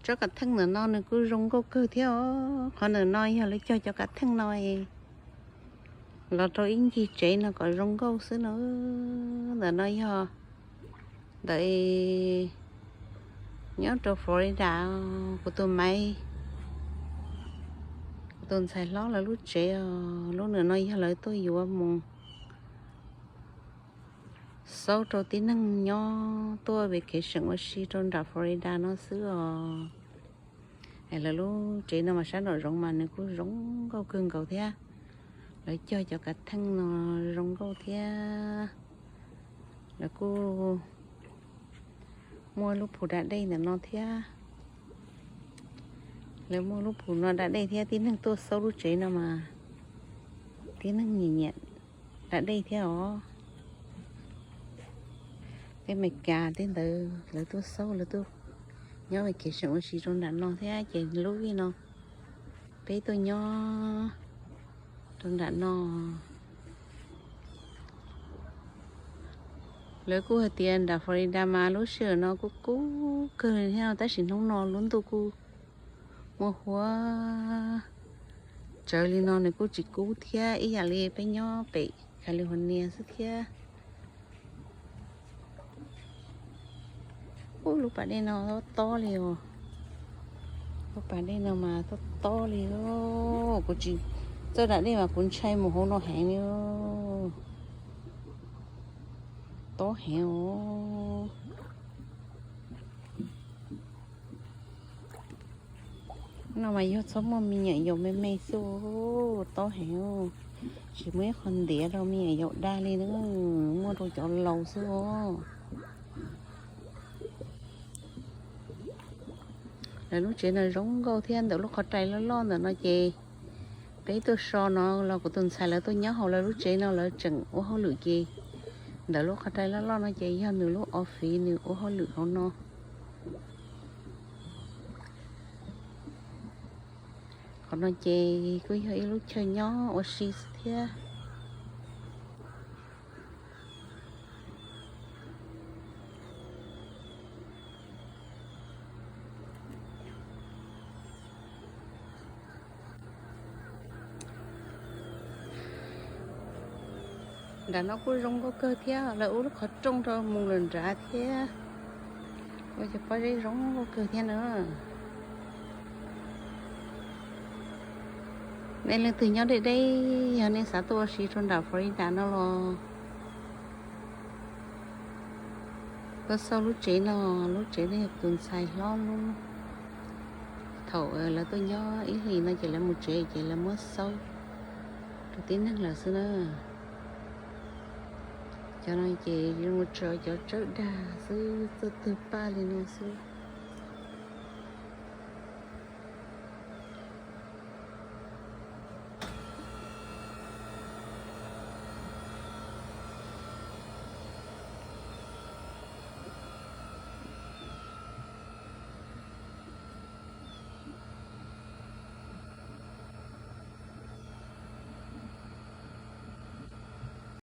Tsob kav theej ntawm no nws kuj zoo nkauj kawg thiab os. Qhov ntawm no yog lawv cog cov kav theej no los rau ib ncig tsev no kom zoo nkauj xwb no. Ntawm no yog ntawm nyob rau Florida, kuv tus maiv, kuv tus ntxhais hlob lawv lub tsev os. Lub ntawm no yog lawv tuaj yuav mus xauj rau tib neeg nyob tuaj vacation ua si rau nram Florida no xwb os. Lawv lub tsev no mas sab nraum zoov mas nws kuj zoo nkauj kawg nkaus thiab. Lawv cog cov kav theej no zoo nkauj thiab. Lawv kuj muaj lub pum da dej ntawm no thiab. Lawv muaj lub pum no da dej thiab, tib neeg tuaj xauj lub tsev no mas tib neeg nyiam nyiam da dej thiab os. Tej Amelikas tej ntawd lawv tuaj xauj, lawv tuaj nyob vacation ua si rau nram no thiab ces lub vij no peb tuaj nyob rau nram no. Lawv kuj hais tias nram Florida mas lub sij hawm no kuj kub kawg li thiab, tab sis hnub no lub ntuj kuj muaj huab tsawv li no nws kuj tsis kub thiab, ib yam li peb nyob pem California xwb thiab. Ub, lub pas dej no tob tob li os. Lub pas dej no mas tob tob li os. Kuv tsis, txoj da dej mas kuv ntshai mus hauv no heev li. Tob heev os. No mas yog txhob muaj me nyuam yaus me me xwb, tob heev. Tsis muaj ib qho ntiav rau me nyuam yaus dag li na, muaj rau cov laus xwb os. Lawv lub tsev no zoo nkauj thiab, ntawm lub qhov rai loj loj ntawm no ces peb tuaj so no los kuv tus ntxhais lawv tuaj nyob hauv lawv lub tsev no lawv tseem ua hauj lwm ces ntawm lub qhov rai loj loj no ces yog nws lub office nws ua hauj lwm hauv no. Qhov no ces kuj yog ib lub chaw nyob ua si xwb thiab. Nram no kuj zoo nkauj kawg thiab, lawv ua lub qhov rooj rau mus lawm nrad thiab. Ua cov pob zeb zoo nkauj kawg thiab na. Nej leej twg nyob deb deb, yog nej xav tuaj ua si rau nram Florida no los tuaj xauj lub tsev no. Lub tsev no yog tus ntxhais hlob lub. Thaum lawv tuaj nyob ib hlis no ces lawv mus tsev ces lawv muab xauj rau tib neeg lawm xwb na. Cov no ces zoo tso cov tsawb dag xwb, txawj twg paj li no xwb.